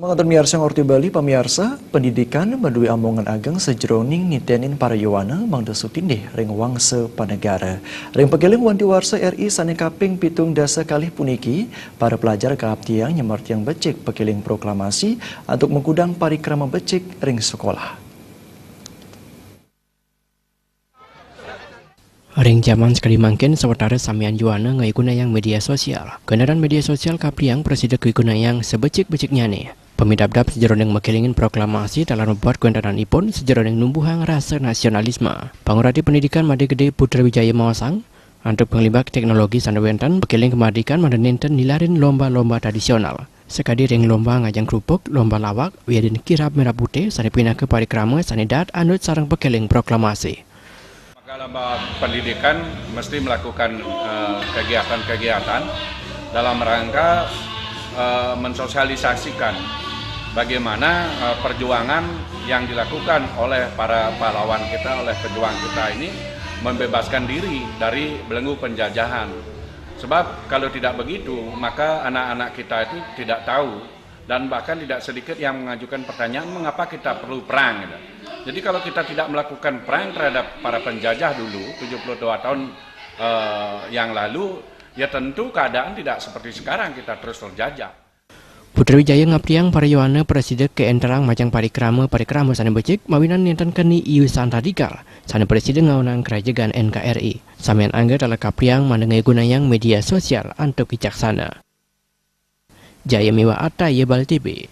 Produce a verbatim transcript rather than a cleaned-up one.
Panganten miarsa ngarti Bali, pamiarsa, pendidikan madué amongan ageng sajeroning nitenin para yowana mangda sutindih ring wangsa panegara. Ring pakeling wanti warsa R I sane kaping pitung dasa kalih puniki, para pelajar kaaptiang nyemertiang becik pakeling proklamasi antuk makudang parikrama becik ring sekolah. Ring jaman sakadi mangkin, sawatara samian yowana ngagunayang media sosial. Kaenteran media sosial kapriang prasida kagunayang sabecik-beciknyane. Pamidabdab sajeroning makelingin proklamasi taler mabuat kawentenanipun sajeroning numbuhang rasa nasionalisme. Pangurati Pendidikan Madya Gede Putra Wijaya maosang, antuk panglimbak teknologi sane wenten, pakeling kamardikan mangda nenten nilarin lomba-lomba tradisional. Sakadi ring lomba ngajeng krupuk, lomba lawak, wiadin kirab merah putih sane pinaka parikrama sane daat anut sareng pakeling proklamasi. Maka lembaga pendidikan mesti melakukan eh, kegiatan-kegiatan dalam rangka eh, mensosialisasikan bagaimana eh, perjuangan yang dilakukan oleh para pahlawan kita, oleh pejuang kita ini membebaskan diri dari belenggu penjajahan. Sebab kalau tidak begitu, maka anak-anak kita itu tidak tahu dan bahkan tidak sedikit yang mengajukan pertanyaan mengapa kita perlu perang gitu. Jadi kalau kita tidak melakukan perang terhadap para penjajah dulu tujuh puluh dua tahun eh, yang lalu, ya tentu keadaan tidak seperti sekarang kita terus terjajah. Putra Wijaya ngaptiang para yowana prasida kaenterang majeng parikrama-parikrama sane becik mawinan nenten keni iusan radikal sane prasida ngaonang karajegan N K R I. Samian angga taler kapriang mangda ngagunayang media sosial antuk wicaksana. Jaya miwah Ataya Bali T V.